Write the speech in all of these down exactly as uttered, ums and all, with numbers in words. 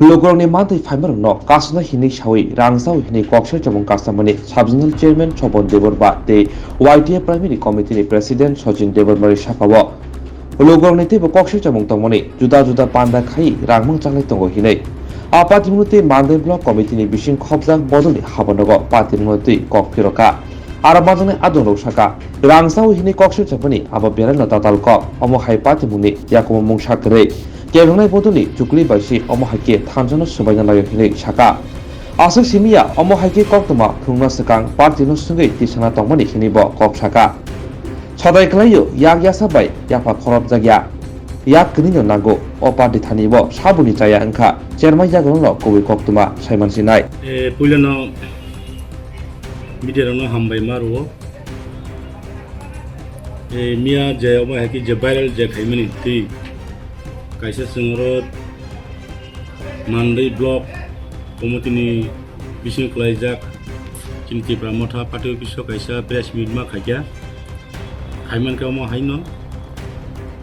Lukurokni mantwi phaimarokno kasuna hinwi sawi rangchao hinwi kok saichomung kasamani Sub Zonal Chairman Chobon Debbarma tei Y T A Primary Committee ni President Sachin Debbarma ni sakao lukurokni teibo kok saichomung tongmani juda juda panda khai rangmang changlai tongo hinwi a patimungno tei Mandai Block Committee ni bising khopjak bodolni habanogo patimungno twi kok phirokha. Aro manjaknai adongrok sakha, rangchao hinwi kok saichomani abo beraino tatal kok, omo hai patimungni yakumo mungsa kwrwi. Kebengnaibodolni chukli bai se omo hai khe thansa no swbaina laio hinwi sakha. Aswk simi ya, omo hai khe koktwma phunukna swkang party no swngwi tisana tongmani hinwi bo kok sakha. Sodai kwlaio, yak yasa bai yapha khorop jakya. Yak kwrwi no nango, o party thani bo saboni chaya wngkha, chermai jaga no kubui koktwma saiman sinai. E, puila no media rok no hambai ma rwo. E, miya je omo hai khe je viral je khaimani twi kaisa chwng oro Mandai Block Committee ni bising kwlaijak chini Tipra Motha party office o kaisa press meet ma khaikha. Khaimankhe omo haino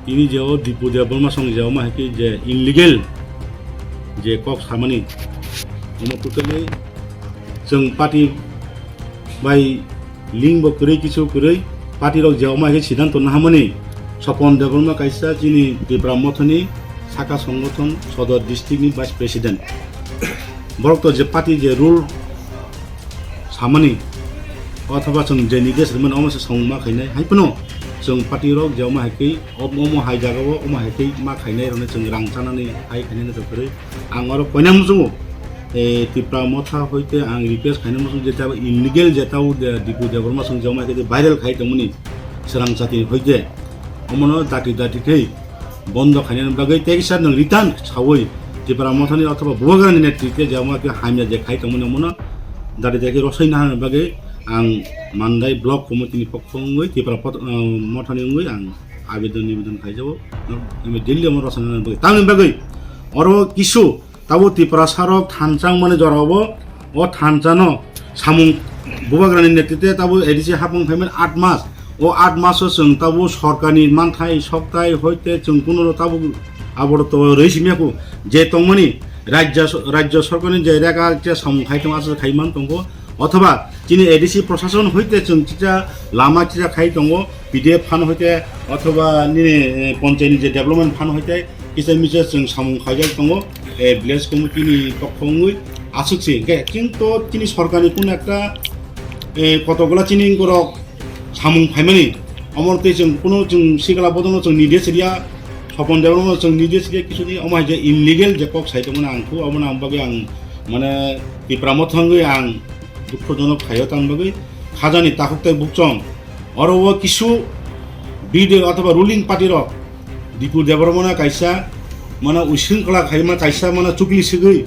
tini je o Dipu Debbarma song je omo hai khe je illegal je kok samani omo totally chwng party bai link bo kwrwi kisu kwrwi party rok je omo hai khe siddhanto nahamani Sopon Debbarma kaisa chini Tipra Mothani saka songothon Sodor district ni vice president. Borok to je party je rule samani othoba chwng je nidesh rwmani omo se samung ma khainai hai phano chwng party rok je omo hai khe omo hai jaga o omo hai khe ma khainai rokni chwng rang chanani hai khainai no kwrwi. Ang oro koina muchungo, eh, Tipra Motha hoite ang request khaina muchungo je tabo illegal je tabo de-, Dipu Debbarma song je omo hai khe viral khai tongmani srang chati hoite omono dati dati khe bondo khainani bagwi tei kisa nwng return sawi Tipra Mothani othoba Bubagrani netrite je omo khe hamya je khai tongmani omono dati dati khe rosai nahani bagwi ang Mandai Block Committee ni pokho wngwi Tipra pot-, ah, Mothani wngwi ang abedon nibedon khaijao. Immediately omo rosai nahani bagwi tamni bagwi oro kisu Tabo Tiprasa rok thansa wngmani jorao bo o thansa no samung Bubagrani netrite tabo A D C hapung phaimani aat mas. O aat mas o chwng tabo sorkarni manthai soktai hoite chwng kuno tabo aboro to rwi simya ku je tongmani rajya so-, rajya sorkarni je rega je samung khai tong aswk khai man tongo. Othoba chini A D C prosason hoite chwng chicha lama chicha khai tongo, P D F phan hoite othoba nini, eh, ponchayni je development phan hoite kisa misa chwng samung khaijak tongo, eh, village committee ni pokho wngwi aswk se. Hwnkhe chwng to chini sorkarni kunu ekta, eh, kotokgola chini borok samung phaimani, omo tei chwng kunu chwng sikla bodolno chwng nidesh riya, Sopon Debbarmano chwng nidesh riya, kisu di omo hai je illegal je kok sai tongmani ang khu, omono ang bagwi ang mane Tipra Motha wngwi ang dukhojonok khaio, tamo bagwi khajani takhuk tei bukchong. Oro o kisu bidoi othoba ruling party rok Dipu Debbarmano kaisa mane uswngkla khaima kaisa mane chukli sigwi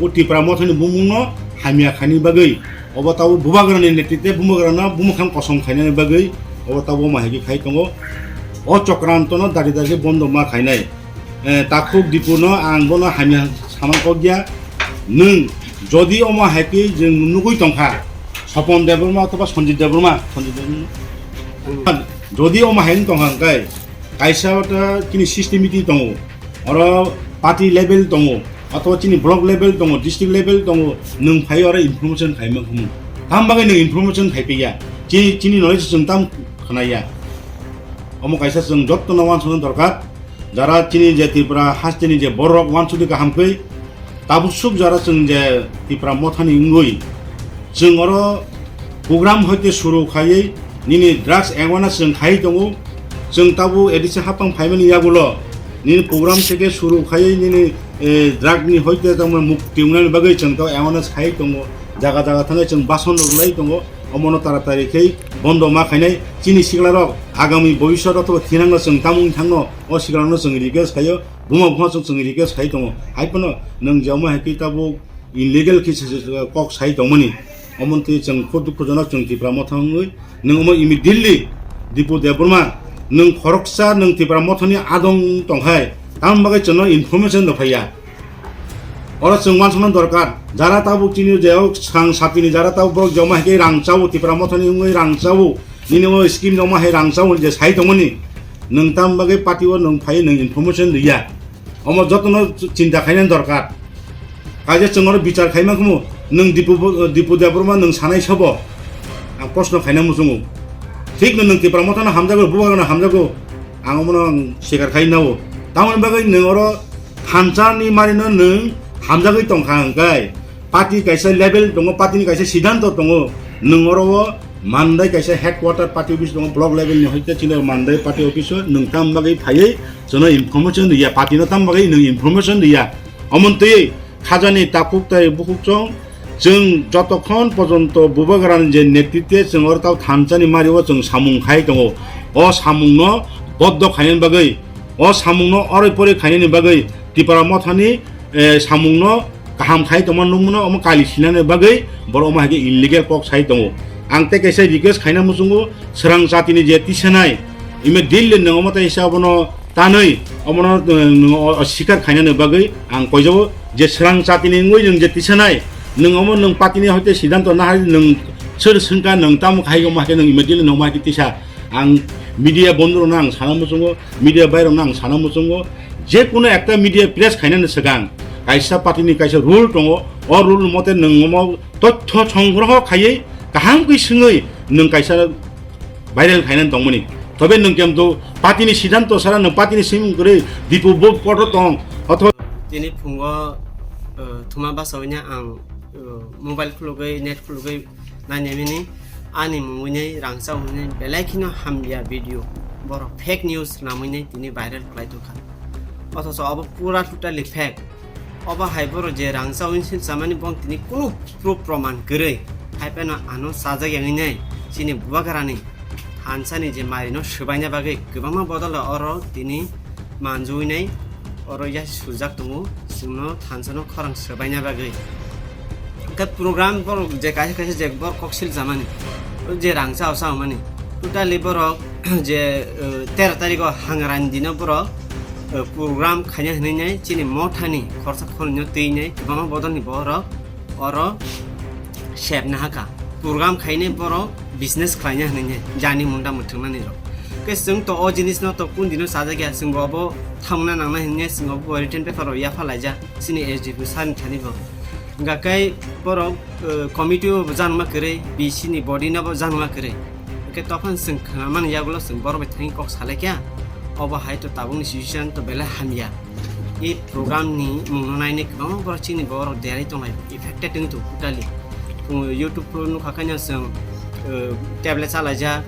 o Tipra Mothani bumungno hamya khaini bagwi obo tabo Bubagrani netrite Bubagrano bumukhang kosom khainani bagwi obo tabo ma hai khe khai tongo. O chokrantono dari dari bondo ma khainai. Eh, takhuk Dipuno ang bono hamya samang kok ya. Nwng jodi omo hai khe jwng nugwi tongkha, Sopon Debbarma othoba Sanjit Debbarma, Sanjit Debbarma. Jodi omo hai wng tongkha hwnkhe kaisa ta chini system meeting tongo, oro party level tongo, othoba chini block level tongo, district level tongo, nwng phai oro information khaima khumu. Tam bagwi nwng information khai piya. Chini, chini knowledge chwng tam khnaya. Omo kaisa chwng jotto no wansukna dorkar. Jara chini je Tripura hasteni je borok wansudi kaham khe, tabuk suk jara chwng je Tripura Mothani wngwi, chwng oro program hoite suru khaiwi nini drugs awareness chwng khaiwi tongo. Chwng tabuk A D C hapang phaimani yagulo nini program theke suru khaiwi nini, eh, drug ni hoite tamo mukti wngnani bagwi chwng tabuk awareness khaiwi tongo. Jaga jaga thangwi chwng bason rwlai tongo. Omono taratari khe bondo ma khainai. Chini siklarok agami bobiswt o thinangno chwng tamung thangno o siklarokno chwng request khaio, buma buma chwng, chwng request khai tongo. Hai phano nwng je omo hai khe tabuk illegal khe se, se, se kok sai tongmani. Omo twi chwng kho dukhojonok chwng Tipra Motha wngwi nwng omo immediately Dipu Debbarma nwng khoroksa nwng Tipra Mothani adong tongkhai, tamni bagwi chwngno information rw phaiya. Oro chwng wansukna dorkar, jara tabuk chini je o swkang sapini jara tabuk borok joma hai khe rang chao, Tipra Mothani wngwi rang chao, nini o scheme joma hai rang chao je sai tongmani, nwng tam bagwi party o nwng phai nwng information riya. Omo jotono chinta khainani dorkar. Kaisa chwng oro bichar khaima khumu, nwng Dipu, Dipu Debbarma nwng sanai sabo? Ang proshno khaina muchungo. Thik no nwng Tipra Mothano hamjago, Bubagrano hamjago, ang omono ang sikar khai nao. Tamoni bagwi nwng oro thansa ni marino nwng hamjagwi tongkha hwnkhe, party kaisa level tongo, party ni kaisa siddhanto tongo, nwng oro o Mandai kaisa headquarter party office tongo, block level ni hoite chini Mandai party office o nwng tam bagwi phaiwi chwngno information riya, party no tam bagwi nwng information riya. Omontwi khajani takhuk tai bukhuk chwng, chwng jotokhon pojonto Bubagrani je netritwe chwng oro tao thansani mario chwng samung khai tongo. O samungno boddo khainani bagwi, o samungno oroi poroi khainani bagwi Tipra Mothani, eh, samungno kaham khai tongma nukmano omo kali sinani bagwi borok omo hai khe illegal kok sai tongo. Ang tei kaisa request khaina muchungo, swrang jatini je tisanai, ime Delhi nwng omo tei sa obono tanwi omono, eh, nwng o, o sikar khainani bagwi ang koijabo je swrang jatini wngwi nwng je tisanai, nwng omo nwng party ni hoite siddhanto nahari nwng sir swngkha nwng tamo khai omo hai khe nwng immediately nwng omo hai khe tisa. Ang media bondhu rokno ang sana muchungo, media bai rokno ang sana muchungo, je kuno ekta media press khainani swkang kaisa party ni kaisa rule tongo, o rule mote nwng omo tothyo songgroho khaiwi kaham khe swngwi nwng kaisa viral khainani tongmani. Tobe nwng kemto party ni siddhanto sara nwng party ni simung kwrwi Dipu bo poto tong, otho. Tini phungo, eh, thuma basa wngya ang, eh, mobile khulugwi, net khulugwi nainai mini, ani mungwi nei rangchak hwnwi belai kheno hamya video. Borok fake news namwi nei tini viral khlai tongkha. Othocho obo pura totally fake. Obo hai borok je rangchak hwnwi silchamani bong tini kunu proof proman kwrwi. Hai phano ano chajak yangwi nei chini bubagrani thansani je marino swbaina bagwi kwbangma bodol oro tini manjui nei oro yasi sujak tongo, chwngno thansano khorang swbaina bagwi. Hwnkhe program borok je kaisa kaisa je borok kok sil jamani, o je rang chao chao mani, totally borok je, eh, tero tarikho Hangrani dino borok, eh, program khaina hinwi nai chini mothani khorsa khornino twi nai kwbangma bodolni borok oro sep nahaka. Program khainai borok business khlaina hinwi jani munda mwthangmani rok. Khe chwng to o jinis no to kun dino chajak ya, chwng bo obo thamna nangna hinwi chwng obo written paper rok yapha laijak chini S D P sir ni thani bo. Hwnkha khe borok, eh, committee o bo janma kwrwi, B C ni body no bo janma kwrwi. Hwnkhe tophang chwng khwnamani yagulo chwng borok bai thangwi kok salai kha. Obo hai to tabukni situation to belai hamya. I program ni mungno nainai kwbangma borok chini borok derai tonglai, affected wng tong totally. Chwng YouTube pro nukha khaino chwng, eh, tablet chalaijak,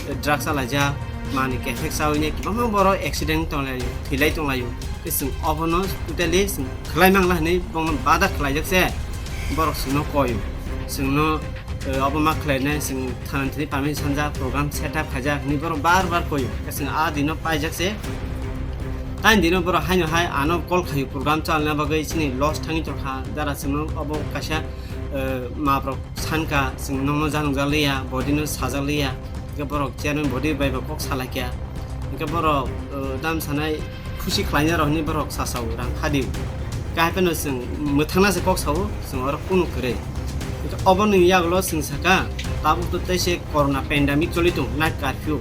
eh, drugs chalaijak, mani kefek chawi nai kwbangma borok accident tonglai, thwilai tonglaio. Tei chwng obono totally chwng khlai mangla hinwi bongno bada khlaijak se borok chwngno koio. Chwngno, eh, obo ma khlainai chwng thana thani permission sanjak, program set up khaijak hinwi borok bar bar koio. Khe chwng a dino paijak se. Taini dino borok haino hai ano call khaio program chalna bagwi chini loss thangwi tongkha. Dara chwngno obo kaisa, eh, maprok sankha chwng nokno janokjak liya, body no sajak liya. Hwnkhe borok chairman body bai bo kok salaikha. Hwnkhe borok, eh, dam sanai khusi khlaina rok hinwi borok sasao rang khadio. Khe hai phano chwng mwthangna se kok sao, chwng oro kunu kwrwi. Hwnkhe oboni yagulo chwng sakha, tabuk to tei se corona pandemic choli tongo, night curfew.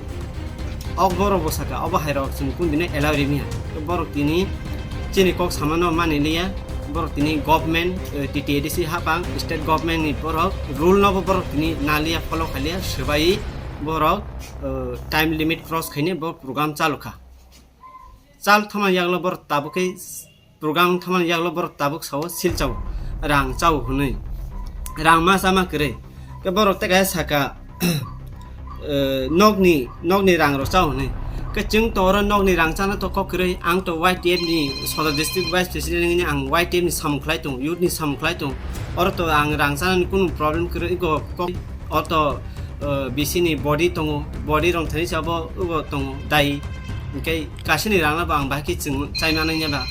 Ok borok bo sakha, obo hai rok chwng kun dine allow rimiya. Borok tini chini kok samano mani liya, borok tini government, eh, T T A D C hapang, state government ni borok rule no bo borok tini naliya, follow khaliya, swbai borok, eh, time limit cross khaine bo program chalu kha. Chal thoma yaglo borok tabuk khe program thumani yagulo borok tabuk sao, silchao, rang chao hwnwi. Rang ma chama kwrwi. Khe borok tei kaisa saka, eh, nokni, nokni rang rok chao hwnwi. Khe chwng to oro nokni rang chana to kok kwrwi. Ang to Y T F ni Sodor District Vice President wngwi ang Y T F ni samung khlai tongo, youth ni samung khlai tongo. Oro to ang rang chanani kunu problem kwrwi, ego kok, oro to, eh, B C ni body tongo, body rong thani sabo ego tongo, dai. Hwnkhe Kasini rangno bo ang bahai khe chwng chai manai ya ba.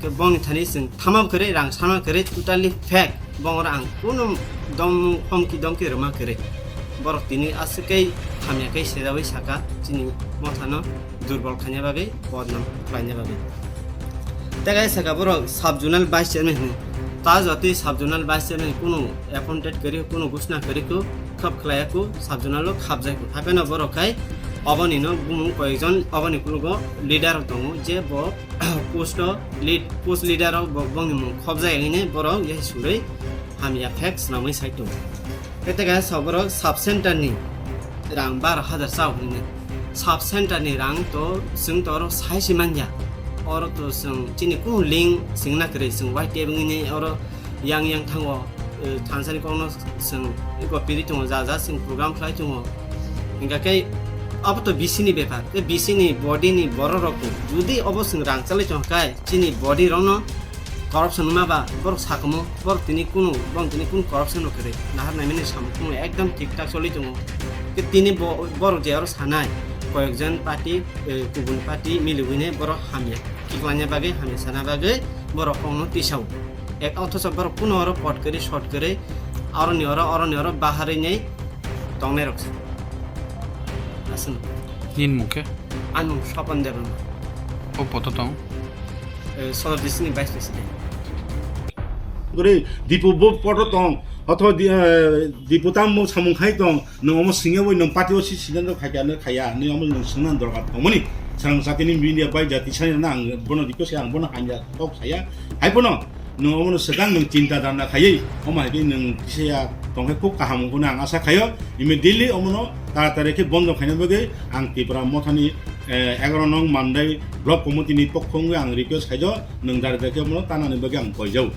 Khe bongni thani chwng thama kwrwi, rang sana kwrwi, totally fake. Bongoro ang kunu dom homki domki rwma kwrwi. Borok tini aswk khe hamya khe sejaui saka chini mothano durbol khaina bagwi, bodnam khlaina bagwi. Tei kaisa saka borok sub zonal vice chairman hwnwi. Ta jotwi sub zonal vice chairman kunu appointed kwrwi, kunu gusna kwrwi kho, khap khlaiya kho, sub zonal o khapjai kho. Hapheno borok khai Oboni no bumung koyekjon oboni kulugo leader rok tongo, je bo post o lead, post leader o bo, bongni mung khobjak hwnwi borok yai surwi hamya phek swnamwi sai tongo. Kete kaya soborok sub center ni rang baro hajar chao hwnwi. Sub center ni rang to chwng to oro sai se manya. Oro to chwng chini kunu link chwng na kwrwi, chwng Y T F wngwi oro yang yang thango, eh, thansani kokno chwng eko piri tongo, ja ja chwng program khlai tongo. Hingkha khe abo to B C ni bepar, tei B C ni body ni borok rok jodi obo chwng rang chalai tongkha khe chini body rokno corruption wngma ba borok sakamo, borok tini kunu, borok tini kunu corruption rok kwrwi nahar naimani samung tongmani ekdom thik thak choli tongo. Tei tini bo-, borok je aro sanai koyekjon party, eh, kubun party miliwine borok hamya kiklangya bagwi, hamya sana bagwi borok kokno tisao. Ek othocho borok kuno oro pot kwrwi, short kwrwi, aroni oro, oroni oro baharwi nei tongnai rok se. Aswk. Nini mung khe? Ani mung Swapan Debbarma. O poto tong? Eh, Sodor district ni vice president. Gori Dipu bo poto tong, otho di-, eh, Dipu tam bo samung khai tong, nwng omo singya bai nwng party o si sidan rok khaikya nw khaya, nw omo nwng swngna dorkar tongmani. Sarang jatini media bai jati sai na ang bono request ang bono hamya kok saya. Hai bono nwng omono swkang nwng chinta dana khaiwi, omo hai khe nwng kisa ya tongkhe khub kaham wngkho hwnwi ang asa khaio. Immediately omono taratari khe bondo khaina bagwi ang Tipra Mothani, eh, egaroh nong Mandai Block Committee ni pokho wngwi ang request khaijo, nwng taratari khe omono tanani bagwi ang koijao.